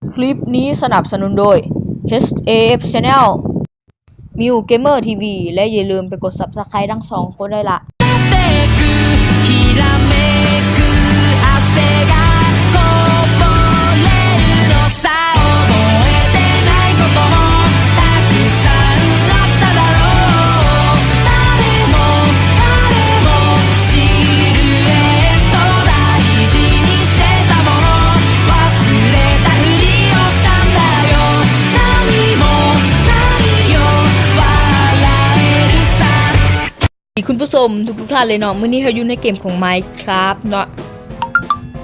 ຄລິບນີ້ສະໜັບສະໜູນໂດຍ ເອັດເອເອັຟ Channel, Mew Gamer ທີວີ ແລະ ຢ່າລືມໄປກົດ Subscribe ທັງສອງຄົນດ້ວຍລະ. ດີ ຄຸນຜູ້ຊົມທຸກໆທ່ານເລີຍເນາະ, ມື້ນີ້ເຮົາຢູ່ໃນເກມຂອງ Minecraft ເນາະ,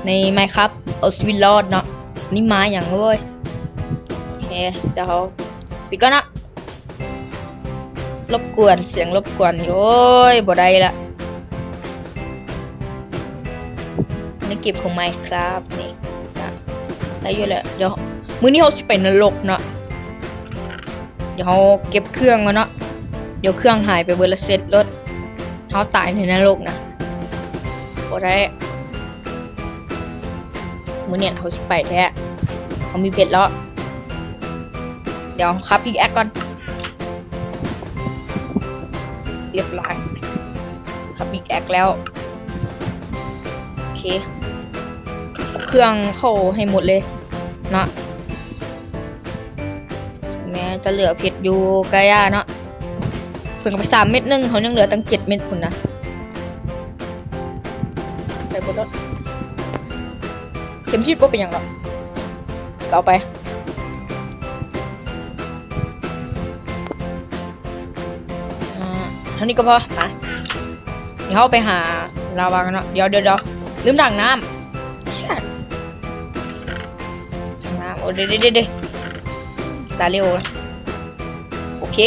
ໃນ Minecraft ເອົາຊີວິດລອດເນາະ. ນີ້ໝາຫຍັງເວີຍ? ໂອເຄ ດຽວເຮົາປິດກ່ອນເນາະ. ລົບກວນ ສຽງລົບກວນນີ້ ໂອ້ຍ ບໍ່ໄດ້ລະ. ໃນເກມຂອງ Minecraft ນີ້ນະ ໄດ້ຢູ່ແຫຼະ. ດຽວ ມື້ນີ້ເຮົາຊິໄປນະລົກເນາະ. ດຽວເຮົາເກັບເຄື່ອງກ່ອນເນາະ, ດຽວເຄື່ອງຫາຍໄປເບິດລະເສັດໂລດ. ເຮົາຕາຍໃນນະລົກນະ ບໍ່ໄດ້. ມື້ນີ້ເຮົາຊິໄປແທ້, ເຮົາມີເບັດແລ້ວ. ດຽວເຮົາຄາພິກແອັກກ່ອນ. ຮຽບຮ້ອຍ ຄາພິກແອັກແລ້ວ. ໂອເຄ ເຄື່ອງເຂົ້າໃຫ້ໝົດເລີຍເນາະ. ແມ້ຈະເຫຼືອເພັດຢູ່ກະຢ່າເນາະ, ເພິ່ນເອົາໄປສາມເມັດໜຶ່ງ ເຮົາຍັງເຫຼືອຕັ້ງເຈັດເມັດພຸ້ນນະ. ໄປເບິດໂລດ. ເຂັມທິດບໍ່ເປັນຫຍັງດອກ, ກໍເອົາໄປ. ອ່າ ເທົ່ານີ້ກໍພໍ. ໄປ ດຽວເຮົາໄປຫາລາວາກັນເນາະ. ດຽວ ດຽວ ດຽວ ລືມຖັງນ້ຳ. ຖັງນ້ຳ. ໂອ້ ເດ ເດ ເດ ເດ ຕາເລັວ. ໂອເຄ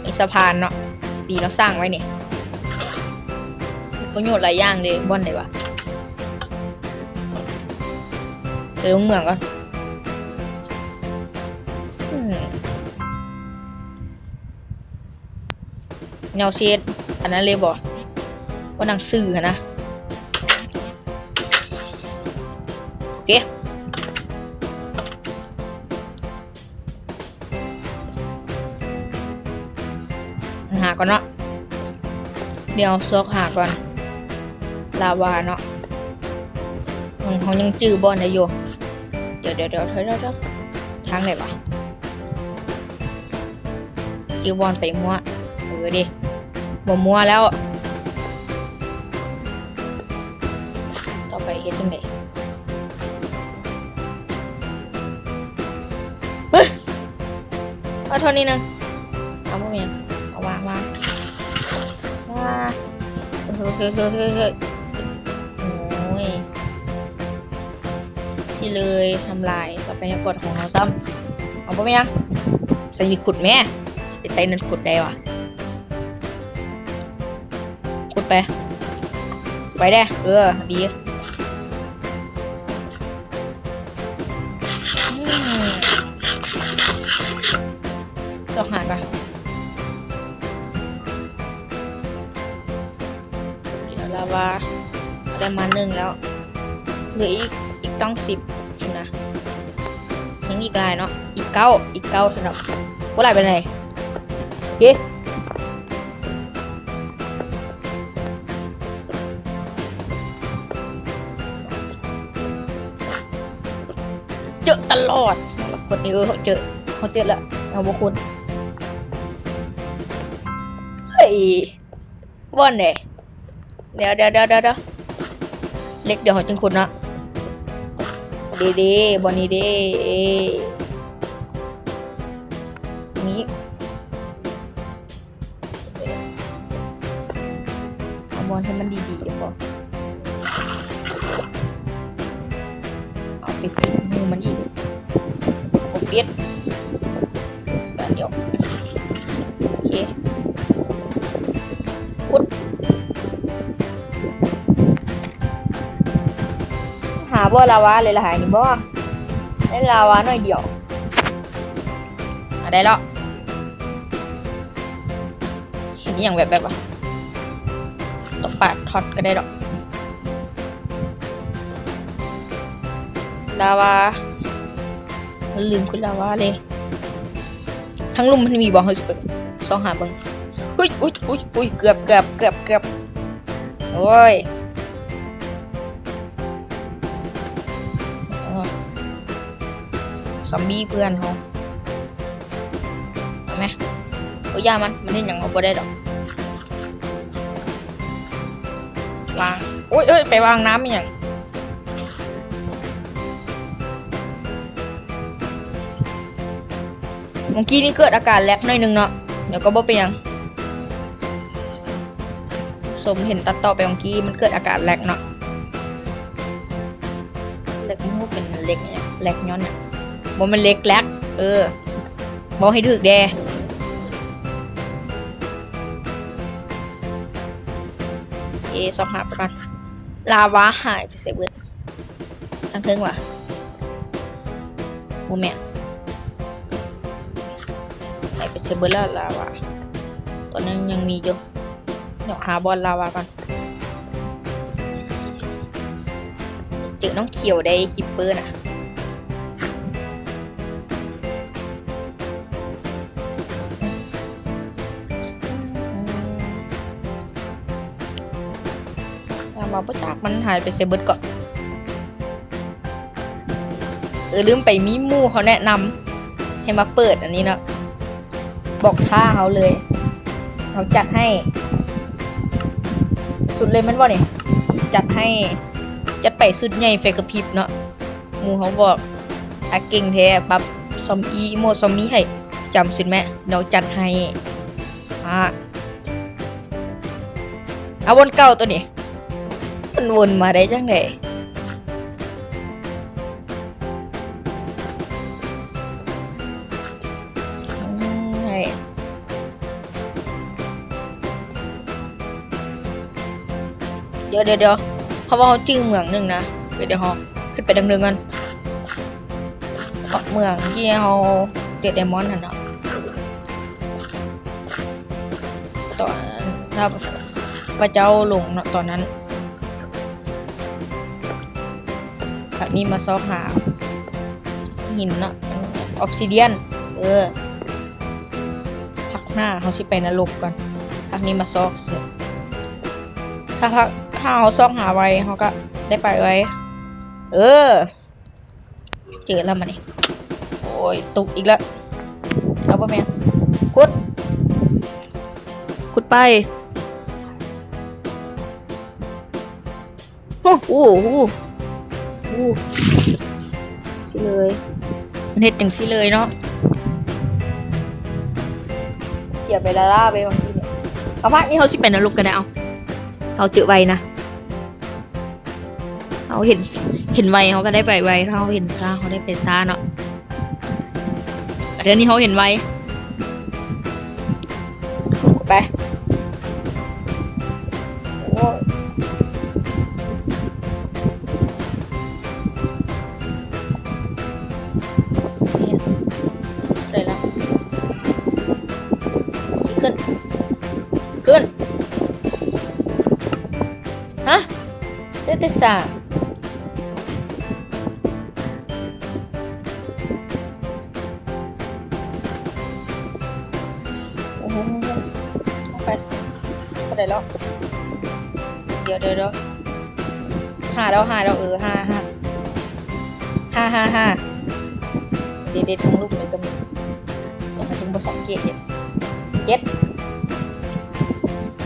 ມີສະພານເນາະ, ດີເນາະ ສ້າງໄວ້ນີ້ ມີປະໂຫຍດຫຼາຍຢ່າງເດ້. ບ່ອນໃດວະ? ໄປລົງເມືອງກ່ອນ. ອືມ ແນວເຊດອັນນັ້ນເລີຍບໍ່? ບໍ່ໜັງສືຫັ້ນນະ. ໂອເຄ ຫາກ່ອນເນາະ, ດຽວຊອກຫາກ່ອນ ລາວາເນາະ. ເຮົາຍັງຈື່ບ່ອນໄດ້ຢູ່. ດຽວ ດຽວ ດຽວ ຖອຍ ຖອຍ ຖອຍ. ທາງໃດວະ? ຈື່ບ່ອນໄປມົ້ວ. ເອີເດ ບໍ່ມົ້ວແລ້ວ. ຕໍ່ໄປເຮັດຈັ່ງໃດ? ເຮີ້ຍ ເອົາເທົ່ານີ້ໜຶ່ງ. ເອົາ ບໍ່ມີຫຍັງ ເອົາວາງ ວາງ ວາງ. ເຮີ້ຍ ເຮີ້ຍ ເຮີ້ຍ ເຮີ້ຍ ເຮີ້ຍ ໂອ້ຍ. ຊິເລີຍທຳລາຍຊັບພະຍາກອນຂອງເຮົາຊ້ຳ. ເອົາ ບໍ່ມີຫຍັງ. ໃສ່ຂຸດແມ້, ຊິໄປໃສ່ນັ້ນຂຸດໄດ້ຫວາ? ຂຸດໄປ ໄປເດ້. ເອີ ດີ. ອືມ ຊອກຫາກ່ອນ. ດຽວລາວາໄດ້ມາໜຶ່ງແລ້ວ, ເຫຼືອອີກ ອີກຕ້ອງສິບຫັ້ນນະ. ຍັງອີກຫຼາຍເນາະ, ອີກເກົ້າ ອີກເກົ້າຊັ້ນດອກ, ບໍ່ຫຼາຍປານໃດ. ໂອເຄ ເຈີຕະຫຼອດ ກົດນີ້. ເອີ ເຮົາເຈີ ເຮົາເຈີແລ້ວ ເຮົາບໍ່ຂຸດ. ເຮີ້ຍ ບ່ອນໃດ? ດຽວ ດຽວ ດຽວ ດຽວ ເຫຼັກ ດຽວເຮົາຈຶ່ງຂຸດເນາະ. ເດ ເດ ບ່ອນນີ້ເດ ນີ້ ເອົາບ່ອນໃຫ້ມັນດີໆ ເດີພໍ່. ເອົາໄປປິດຮູມັນອີກ. ກົດປິດ ບາດດຽວ. ໂອເຄ ຂຸດ. ຫາບໍ່ລາວາເລີຍລະຫາຍນີ້ບໍ່? ໄດ້ລາວາໜ້ອຍດຽວ. ອາ ໄດ້ແລ້ວ. ເຫັນອີ່ຫຍັງແວບໆ ວະ? ຕ້ອງປາດທອດກໍໄດ້ດອກ. ລາວາ ລືມຂຸດລາວາເລີຍ. ທາງລຸ່ມມັນມີບໍ່? ເຮົາຊິໄປສ່ອງຫາເບິ່ງ. ອຸ້ຍ ອຸ້ຍ ອຸ້ຍ ອຸ້ຍ ເກືອບ ເກືອບ ເກືອບ ເກືອບ. ໂອ້ຍ ເອີ ຊອມບີ້ເພື່ອນເຮົາ. ເອົາແມະ. ໂອ້ຍ ຢ່າມັນ ມັນເຮັດຫຍັງເຮົາບໍ່ໄດ້ດອກ. ວາງ ໂອ້ຍ ໂອ້ຍ ໄປວາງນ້ຳອີ່ຫຍັງ? ເມື່ອກີ້ນີ້ເກີດອາການແລັກໜ້ອຍໜຶ່ງເນາະ, ດຽວກໍບໍ່ເປັນຫຍັງ. ສົມເຫັນຕັດຕໍ່ໄປເມື່ອກີ້ ມັນເກີດອາການແລັກເນາະ. ແລັກ ມັນເປັນເລັກ ແລັກຍ້ອນຫຍັງ? ບໍ່ແມ່ນເລັກ ແລັກ ເອີ ເວົ້າໃຫ້ຖືກແດ່. ເອ ຊອກຫາໄປກ່ອນ. ລາວາຫາຍໄປໃສເບິດ? ທາງເທິງຫວາ? ບໍ່ແມ່ນ. ຫາຍໄປໃສເບິດລະລາວາ? ຕອນນັ້ນຍັງມີຢູ່. ດຽວຫາບ່ອນລາວາກ່ອນ. ເຈີນ້ອງຂຽວໄດ້ ຄຣີບເປີນະ. ອືມ ລາວາບໍ່ຈັກມັນຫາຍໄປໃສເບິດເກາະ. ເອີ ລືມໄປ ມີໝູ່ເຂົາແນະນຳໃຫ້ມາເປີດອັນນີ້ເນາະ, ບອກທ່າເຮົາເລີຍ ເຮົາຈັດໃຫ້ສຸດເລີຍແມ່ນບໍ່ນີ້? ຈັດໃຫ້ ຈັດໄປຊຸດໃຫຍ່ໄຟກະພິບເນາະ. ໝູ່ເຮົາບອກ ຖ້າເກັ່ງແທ້ ປັບຊອມອີ່ ໂໝດຊອມອີ່ໃຫ້ ຈຳຊຸດແມະ ດຽວຈັດໃຫ້. ອາ ເອົາ ວົນເກົ່າໂຕນີ້ ມັນວົນມາໄດ້ຈັ່ງໃດ? ອືມ ໃຫ້ ດຽວ ດຽວ ດຽວ ເຮົາວ່າເຮົາຈື່ເມືອງໜຶ່ງນະ. ດຽວ ດຽວ ເຮົາຂຶ້ນໄປທາງເທິງກ່ອນ. ເໝືອງທີ່ເຮົາເຈີໄດມອນຫັ້ນເນາະ, ຕອນພະເຈົ້າລົງເນາະ ຕອນນັ້ນ. ບັດນີ້ມາຊອກຫາຫີນເນາະ ອອບຊີເດຍນ. ເອີ ພາກໜ້າເຮົາຊິໄປນະລົກກ່ອນ, ພາກນີ້ມາຊອກ. ຖ້າ ຖ້າ ຖ້າເຮົາຊອກຫາໄວ ເຮົາກະໄດ້ໄປໄວ. ເອີ ເຈີແລ້ວມານີ້. ໂອ້ຍ ຕົກອີກແລ້ວ. ເອົາບໍ່ແມ່ນ ຂຸດ ຂຸດໄປ. ໂອ້ໂຫ ໂອ້ໂຫ ຊີ້ເລີຍ ມັນເຮັດຈັ່ງຊີ້ເລີຍເນາະ. ເສຍໄປລ້າໆ ໄປບາງທີເນາະ. ເອົາ ພາກນີ້ເຮົາຊິໄປນະລົກກັນແລ້ວ. ເຮົາເຈີໄວນະ. ເຮົາເຫັນ ເຫັນໄວເຮົາກະໄດ້ໄປໄວ, ຖ້າເຮົາເຫັນຊ້າເຮົາໄດ້ໄປຊ້າເນາະ. ເທື່ອນີ້ເຮົາເຫັນໄວ. ໄປ. ໂອ້ຍ ໄດ້ແລ້ວ. ຂຶ້ນ ຂຶ້ນ. ຮະ? ໄດ້ແຕ່ສາມ. ໂອ້ໂຫ ໄປ ເທົ່າໃດແລ້ວ? ດຽວ ດຽວ ດຽວ ຫ້າແລ້ວ ຫ້າແລ້ວ. ເອີ ຫ້າ ຫ້າ ຫ້າ ຫ້າ ຫ້າ. ເດ ເດ ທາງລຸ່ມນີ້ກະມີ. ຍັງບໍ່ສັງເກດເຫັນ. ເຈັດ. ໂ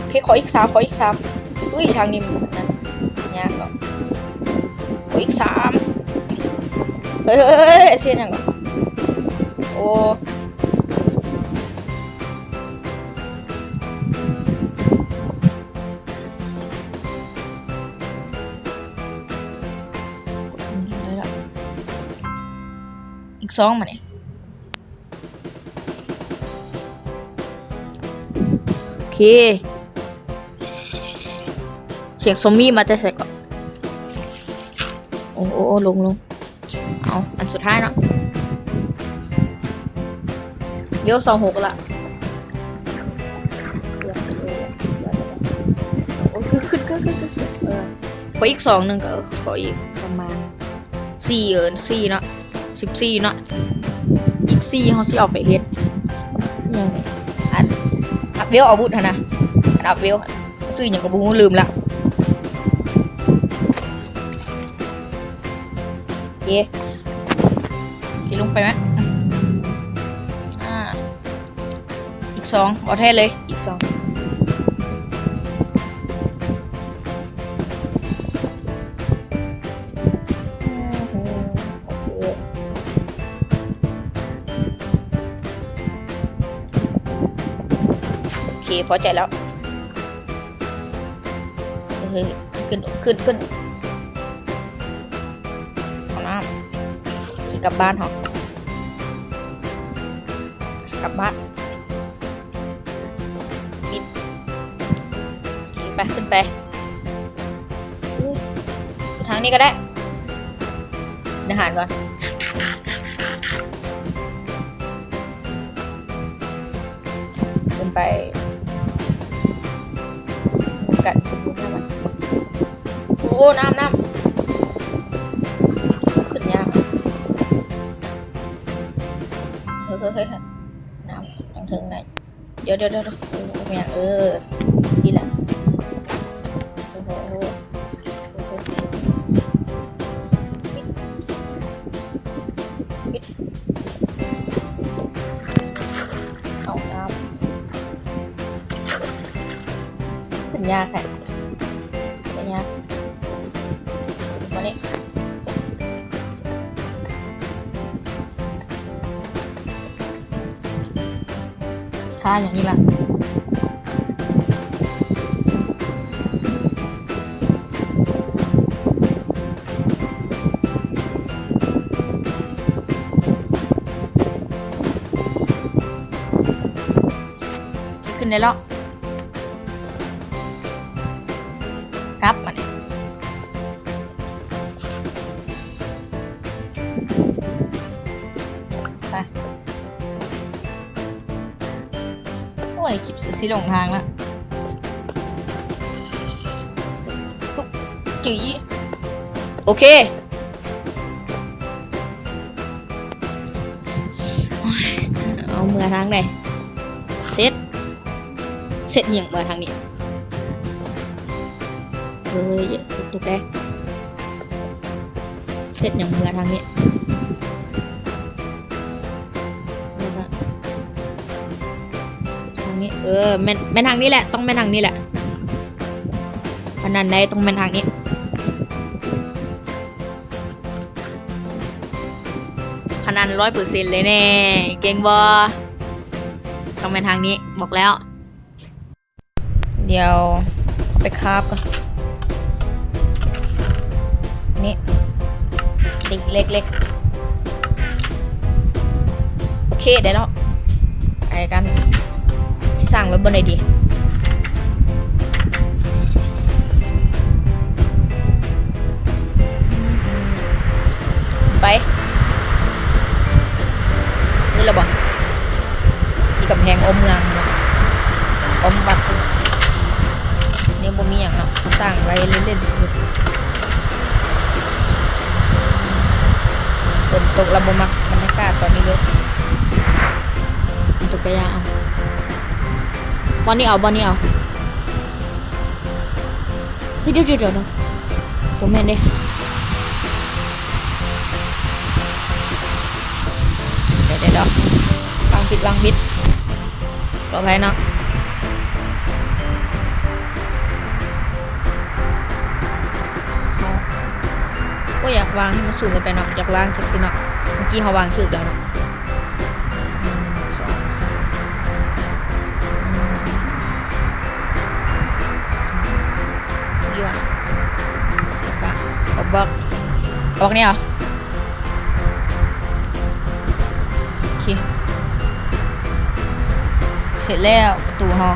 ອເຄ ຂໍອີກສາມ ຂໍອີກສາມ. ເອີຍ ທາງນີ້ມັນຍາກເນາະ. ຂໍອີກສາມ. ເຮີ້ຍ ເຮີ້ຍ ເຮີ້ຍ ເຮັດຫຍັງເນາະ? ໂອ້ ໄດ້ລະ ອີກສອງບາດນີ້. ໂອເຄ ສຽງຊອມບີ້ມາແຕ່ໃສເກາະ? ໂອ້ ໂອ້ ໂອ້ ລົງ ລົງ. ເອົາ ອັນສຸດທ້າຍເນາະ. ເລເວລສອງຫົກລະ. ໂອ້ ຂຶ້ນ ຂຶ້ນ ຂຶ້ນ ຂຶ້ນ. ເອີ ຂໍອີກສອງໜຶ່ງກະ ເອີ ຂໍອີກປະມານ ສີ່ ເອີ ສີ່ເນາະ ສິບສີ່ເນາະ ອີກສີ່ເຮົາຊິເອົາໄປເຮັດຫຍັງ ອັນອັບເວວອາວຸດຫັ້ນນະ ອັນອັບເວວ ຊື່ຫຍັງກໍບໍ່ຮູ້ ລືມລະ. ໂອເຄ ໂອເຄ ລົງໄປແມະ ອ່າ ອີກສອງ ເອົາແທ້ເລີຍ ອີກສອງ ໂອເຄ ພໍໃຈແລ້ວ. ເອີ ຂຶ້ນ ຂຶ້ນ ຂຶ້ນ ເອົານ້ຳ ຂີ່ກັບບ້ານເຮົາ ກັບບ້ານ ປິດ ຂີ່ໄປ ຂຶ້ນໄປ ທາງນີ້ກໍໄດ້ ກິນອາຫານກ່ອນ. ຂຶ້ນໄປກັນ ໂອ້ ນ້ຳ ນ້ຳ ຂຶ້ນຍາກ ເຮີ້ຍ ເຮີ້ຍ ເຮີ້ຍ ນ້ຳ ທາງເທິງໄດ້ ດຽວ ດຽວ ດຽວ ໂອ້ ແມ່ນຫຍັງ ເອີ ຊີ້ແຫຼະ ໂອ້ໂຫ ເອົານ້ຳ ຂຶ້ນຍາກແທ້ ຂຶ້ນຍາກ ມານີ້ ຄ່າຫຍັງອີກລະ? ຂຶ້ນໄດ້ແລ້ວ ກັບມານີ້ ໄປ ໂອ້ຍ ຄິດວ່າຊິຫຼົງທາງລະ ຈີ ໂອເຄ ເອົາເມືອທາງໃດ ເຊັດ ເຊັດຫຍັງເມືອທາງນີ້ ເອີຍ ຕົກແລ້ວ ເຊັດຫຍັງເມືອທາງນີ້ ທາງນີ້ ເອີ ແມ່ນ ແມ່ນທາງນີ້ແຫຼະ ຕ້ອງແມ່ນທາງນີ້ແຫຼະ ອັນນັ້ນໄດ້ ຕ້ອງແມ່ນທາງນີ້ ພະນັນຮ້ອຍເປີເຊັນເລີຍແນ່ ເກັ່ງບໍ່? ຕ້ອງແມ່ນທາງນີ້ ບອກແລ້ວ ດຽວເອົາໄປຄາບກ່ອນ ນີ້ ເຫຼັກ ເຫຼັກ ເຫຼັກ ໂອເຄ ໄດ້ແລ້ວ ໄປກັນ ຊິສ້າງໄວ້ບ່ອນໃດດີ? ໄປ ມືດແລ້ວບໍ່? ມີກຳແພງອ້ອມເມືອງເນາະ ອ້ອມວັດ ແນວບໍ່ມີຫຍັງເນາະ ເຂົາສ້າງໄວ້ເລ່ນໆຊື່ໆ ຝົນຕົກແລ້ວບໍ່ມັກບັນຍາກາດຕອນນີ້ເລີຍ ມັນຕົກໄປຢ່າງ ເອົາ ບ່ອນນີ້ເອົາ ບ່ອນນີ້ເອົາ ເຮີ້ຍ ດຽວໆໆ ບໍ່ແມ່ນເດ້ ດຽວໆ ວາງຜິດ ວາງຜິດ ຂໍອະໄພເນາະ ບໍ່ຢາກວາງໃຫ້ມັນສູງເກີນໄປເນາະ ຢາກວາງຈັກຊີ້ເນາະ ເມື່ອກີ້ເຮົາວາງຖືກແລ້ວເນາະ ໜຶ່ງ ສອງ ສາມ ອືມ ຖືກຢູ່ຫວາ ແລ້ວກະອອກບລັອກ ອອກແນວ ໂອເຄ ເສັດແລ້ວປະຕູເຮົາ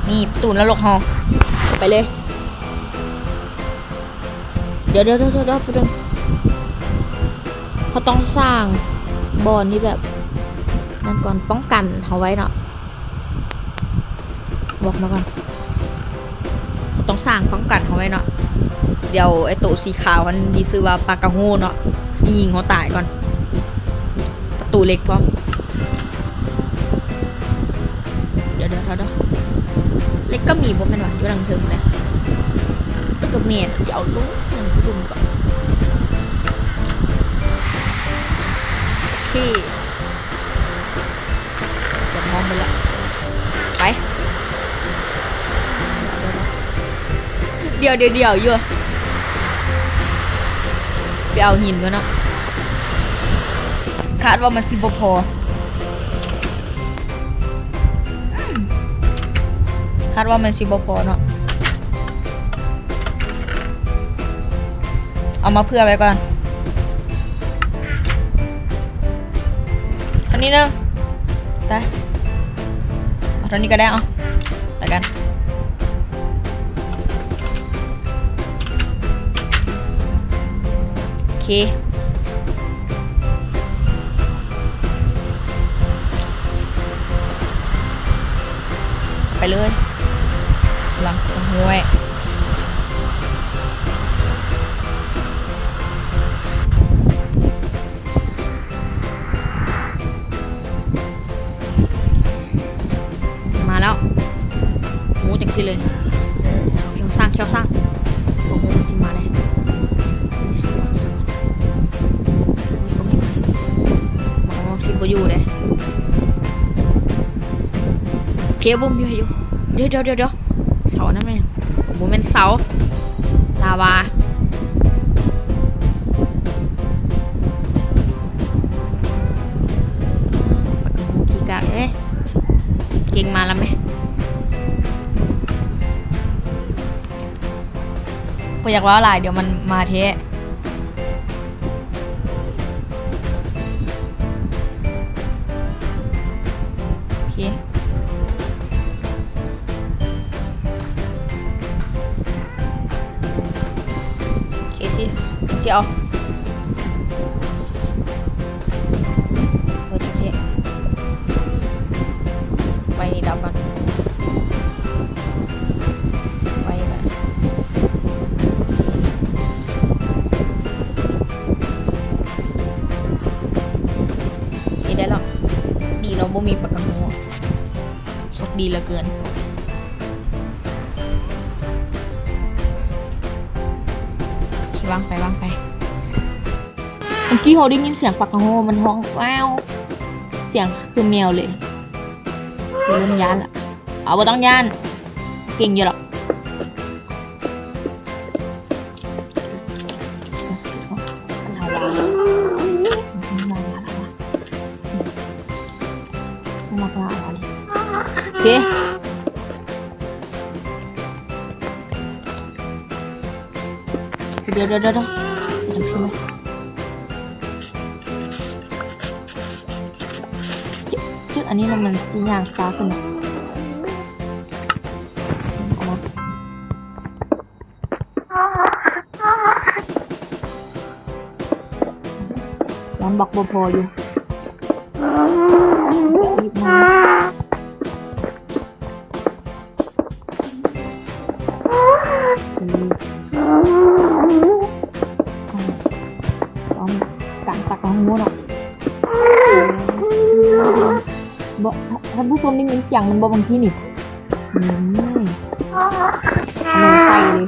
ນີ້ປະຕູນະລົກເຮົາ ໄປເລີຍ ດຽວໆໆໆ ແປັບໜຶ່ງ ເຮົາຕ້ອງສ້າງບ່ອນທີ່ແບບນັ້ນກ່ອນ ປ້ອງກັນເຮົາໄວ້ເນາະ ບອກມາກ່ອນ ຕ້ອງສ້າງປ້ອງກັນເຮົາໄວ້ເນາະ. ດຽວໄອ້ໂຕສີຂາວຫັ້ນທີ່ຊື່ວ່າປາກະໂຮເນາະ ຊິຍິງເຮົາຕາຍກ່ອນ. ປະຕູເຫຼັກພ້ອມ. ດຽວໆ ເຫຼັກກໍມີບໍ່ແມ່ນຫວາ ຢູ່ທາງເທິງນະ. ເອີ ກໍແມ່ນ ຊິເອົາລົງ ລົງກ່ອນ. ໂອເຄ ຈະມອງໄປລະ ໄປ. ດຽວໆໆ ຢູ່ ໄປເອົາຫີນກ່ອນເນາະ. ຄາດວ່າມັນຊິບໍ່ພໍ ຄາດວ່າມັນຊິບໍ່ພໍເນາະ. ເອົາມາເຜື່ອໄວ້ກ່ອນ ອັນນີ້ໜຶ່ງ ໄດ້ ເອົາເທົ່ານີ້ກໍໄດ້. ເອົາ ລະກັນ ໂອເຄ ເຂົ້າໄປເລີຍ ວາງຫົວໄວ້. ມາແລ້ວ ໂອ້ ຈັ່ງຊີ້ເລີຍ ແຂ້ວສ້າງ ແຂ້ວສ້າງ. ໂອ້ໂຫ ຊິມາແລ້ວ ໂອ້ ຊິບໍ່ຢູ່ເດ້. ໂອເຄ ບຸ້ມຢູ່ ຢູ່ ດຽວໆໆໆ ເສົາອັນນັ້ນແມ່ນຫຍັງ? ບໍ່ແມ່ນເສົາ ລາວາ. ປາກະໂຮຂີ້ກາກເອີຍ ເກັ່ງມາລະແມ. ບໍ່ຢາກເວົ້າຫຼາຍ ດຽວມັນມາແທ້. ໂອເຄ ໂອເຄ ຊິ ຊິເອົາ ເອີ ຈັ່ງຊີ້ ໄຟນີ້ດັບກ່ອນ ໄຟນີ້ ນີ້ໄດ້ແລ້ວ. ດີເນາະ ບໍ່ມີປາກະໂຮ ໂຊກດີເຫຼືອເກີນ. ວາງໄປ ວາງໄປ. ເມື່ອກີ້ເຮົາໄດ້ຍິນສຽງປາກະໂຮມັນຮ້ອງ ແວ້ວ ສຽງຄືແມວເລີຍ. ເລີ່ມຢ້ານລະ. ເອົາ ບໍ່ຕ້ອງຢ້ານ ເກັ່ງຢູ່ດອກ. ລາວາ ລາວາ ລາວາ ລາວາ ມັນມັກລາວາເລີຍ. ໂອເຄ ດຽວໆໆໆ ຈັ່ງຊີ້ ຈຶ ອັນນີ້ມັນ ມັນຊິຍ່າງຊ້າຂຶ້ນ ເອົາມາ. ຍັງບັກບໍ່ພໍຢູ່ ອີກໜ້ອຍ. ຕ້ອງການຕັກຂອງໝູເນາະ. ບໍ່ ທ່ານ ທ່ານຜູ້ຊົມໄດ້ຍິນສຽງມັນບໍ່ບາງທີນີ້? ອືມ ມັນໃສ່ເລີຍ.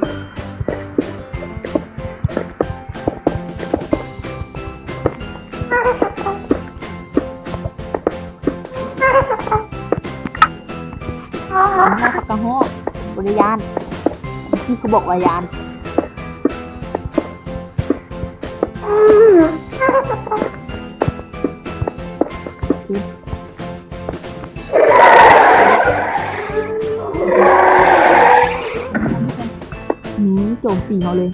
ປາກະໂຮ ບໍ່ໄດ້ຢ້ານ ເມື່ອກີ້ຄືບອກວ່າຢ້ານ. ນີ້ໂຈມຕີເຮົາເລີຍ.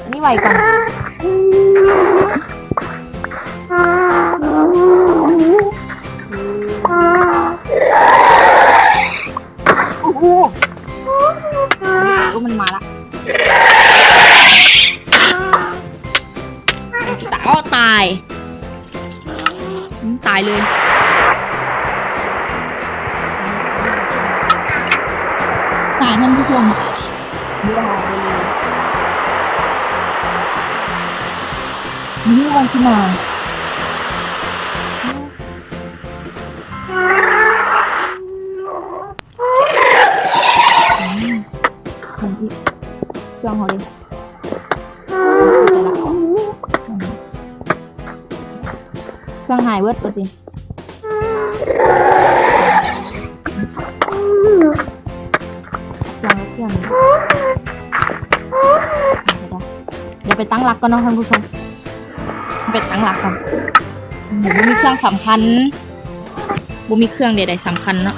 ອັນນີ້ໄວກ່ອນ. ໂອ້ໂຫ ມັນມາລະ. ຕາຍ ຕາຍ. ຕາຍເລີຍ ຕາຍ ທ່ານຜູ້ຊົມ ເຫຼືອຫາຍໄປເລີຍ ບໍ່ຮູ້ວັນຊິມາ. ອືມ ເຄື່ອງເຮົາເດ ເຄື່ອງຫາຍເບິດ ປະຕິ ເຄື່ອງ ເຄື່ອງ ດຽວໄປຕັ້ງຫຼັກກ່ອນເນາະທ່ານຜູ້ຊົມ. ໄປຕັ້ງຫຼັກກ່ອນ ບໍ່ມີເຄື່ອງສຳຄັນ ບໍ່ມີເຄື່ອງໃດໆສຳຄັນເນາະ.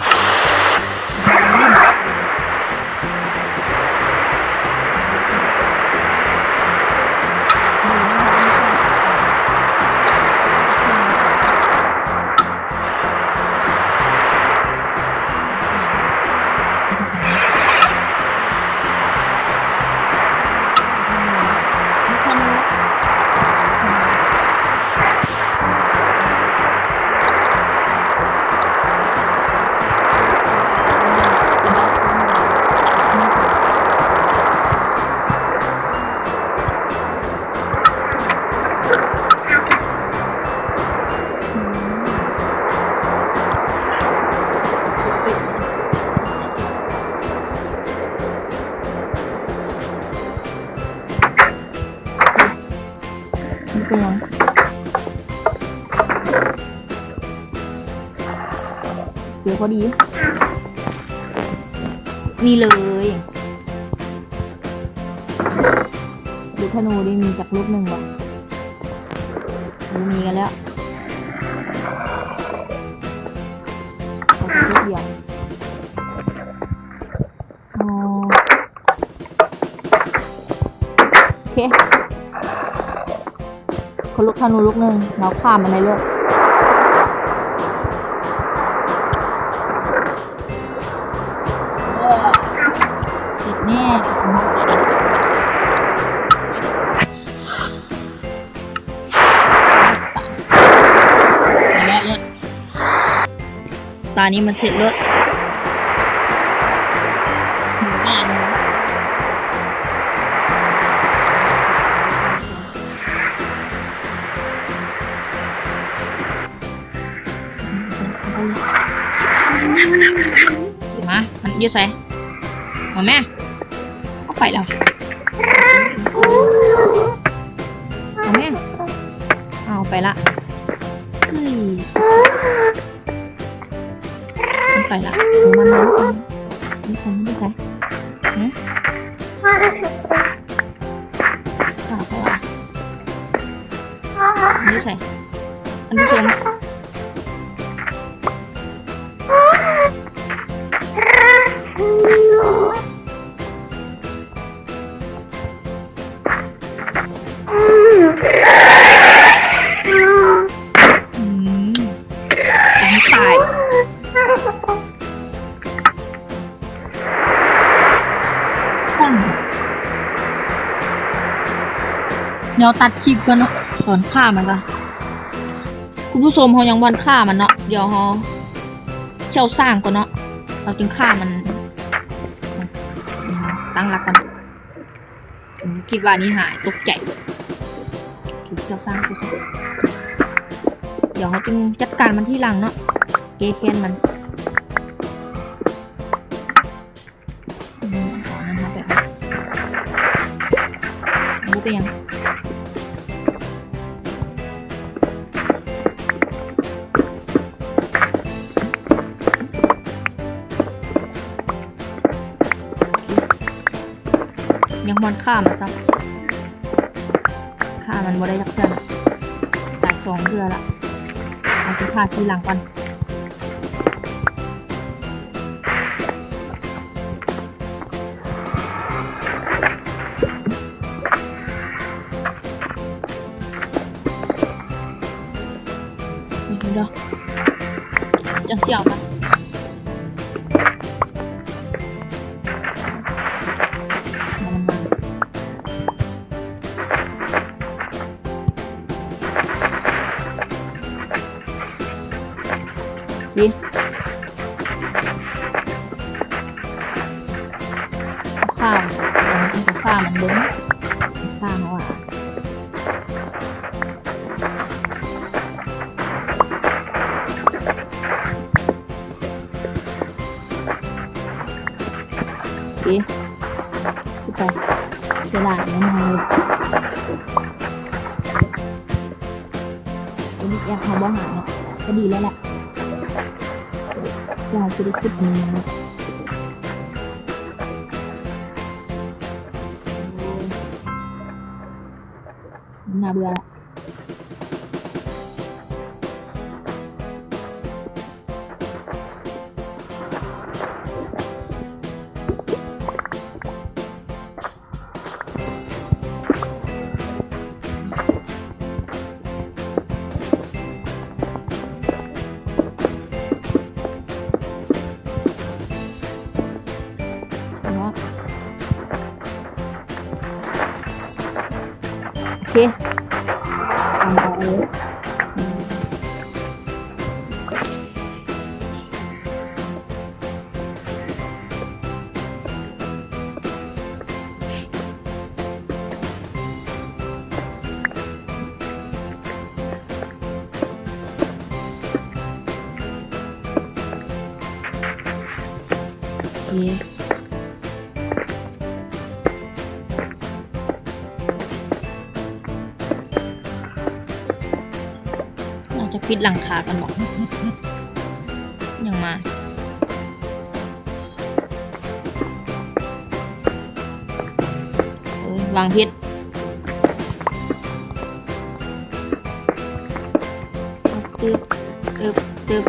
ນີ້ເປັນຫຍັງ? ເສືອພໍດີ ນີ້ເລີຍ. ລູກທະນູນີ້ມີຈັກລູກໜຶ່ງບໍ່? ບໍ່ມີກັນແລ້ວ ເອົາແຕ່ລູກດຽວ. ອໍ ໂອເຄ ຄົນລູກທະນູລູກໜຶ່ງ ເຮົາຂ້າມມັນໄດ້ໂລດ. ເອີ ເສັດແນ່ ເລີດ ເລີດ. ຕານີ້ມັນເສັດໂລດ ໝູມາ ໝູ ມາ ມັນຢູ່ໃສ? ເອົາແມ່ ເອົາໄປແລ້ວ ເອົາແມ່ ເອົາໄປລະ ເຮີ້ຍ. ໄປລະ ມັນ ມັນ ມັນຢູ່ໃສ? ຫື? ຢູ່ໃສ? ອັນນີ້ຄື ອືມ ຕ້ອງຕາຍ ແນວຕັດຄລິບກ່ອນເນາະ ຕອນຂ້າມັນກ່ອນ ຄຸນຜູ້ຊົມ. ເຮົາຍັງບໍ່ທັນຂ້າມັນເນາະ ດຽວເຮົາເຂົ້າສ້າງກ່ອນເນາະ ເຮົາຈຶ່ງຂ້າມັນ. ຕັ້ງຫຼັກກ່ອນ. ອືມ ຄິດວ່ານີ້ຫາຍ ຕົກໃຈເບິດ ຖືກເຈົ້າສ້າງ ເຈົ້າສ້າງ. ດຽວເຮົາຈຶ່ງຈັດການມັນທີຫຼັງເນາະ ແກ້ແຄ້ນມັນ. ອືມ ເອົາອັນນັ້ນມາແປະ ບໍ່ເປັນຫຍັງ. ຍັງບໍ່ທັນຂ້າມັນຊ້ຳ ຂ້າມັນບໍ່ໄດ້ຈັກເທື່ອ ຕາຍສອງເທື່ອລະ. ເອົາໄປຂ້າທີຫຼັງກ່ອນ. ດຽວ ຈັ່ງຊິເອົາມາ ມາ ມາ. ຊິ ຂ້າມ ເອົາຂ້າມມັນເບິ່ງ ຂ້າມເອົາວ່າ ເອ ຄືໄປເສຍດາຍແນ່ນອນເລີຍ. ໂອ້ ແອັບເຮົາບໍ່ຫາຍເນາະ ກະດີແລ້ວແຫຼະ ເຮົາຊິໄດ້ຂຸດເງິນເນາະ. ໜ້າເບື່ອລະ. ເນາະ ໂອເຄ ເອົາ ເອົາ ເອົາ ໂອເຄ ໜ້າຈະປິດຫຼັງຄາກັນບໍ ຍັງມາ ເອີ ວາງເຮັດ ຕຶບ ຕຶບ ຕຶບ.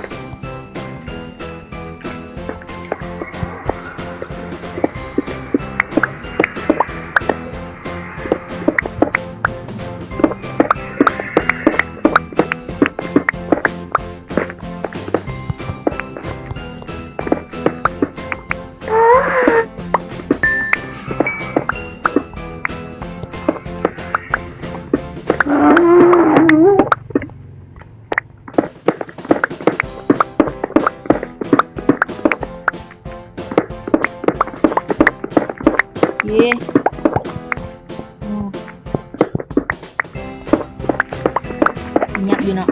ເຢ້ ໂອ້ ຍັບຢູ່ເນາະ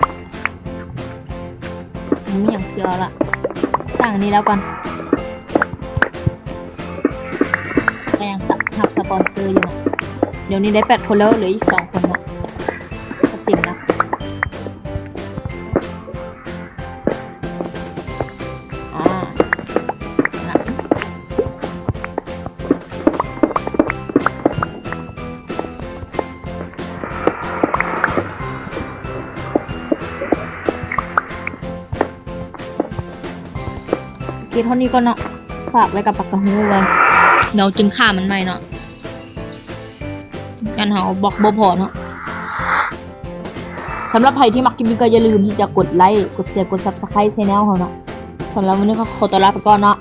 ບໍ່ມີຫຍັງເທື່ອລະ ສ້າງອັນນີ້ແລ້ວກ່ອນ ກໍຍັງຮັບສະປອນເຊີຢູ່ເນາະ ດຽວນີ້ໄດ້ແປດຄົນແລ້ວ ເຫຼືອອີກສອງຄົນເນາະ ກໍເຕັມລະ. ເຮັດເທົ່ານີ້ກ່ອນເນາະ ຝາກໄວ້ກັບປາກກະໂຮງກ່ອນ ດຽວຈຶ່ງຂ້າມມັນໃໝ່ເນາະ. ຢ້ານເຮົາບລັອກບໍ່ພໍເນາະ. ສຳລັບໃຜທີ່ມັກຄລິບນີ້ກໍຢ່າລືມທີ່ຈະກົດໄລ້ ກົດແຊ ກົດ Subscribe Channel ເຮົາເນາະ. ສຳລັບມື້ນີ້ກໍຂໍຕົວລາໄປກ່ອນເນາະ.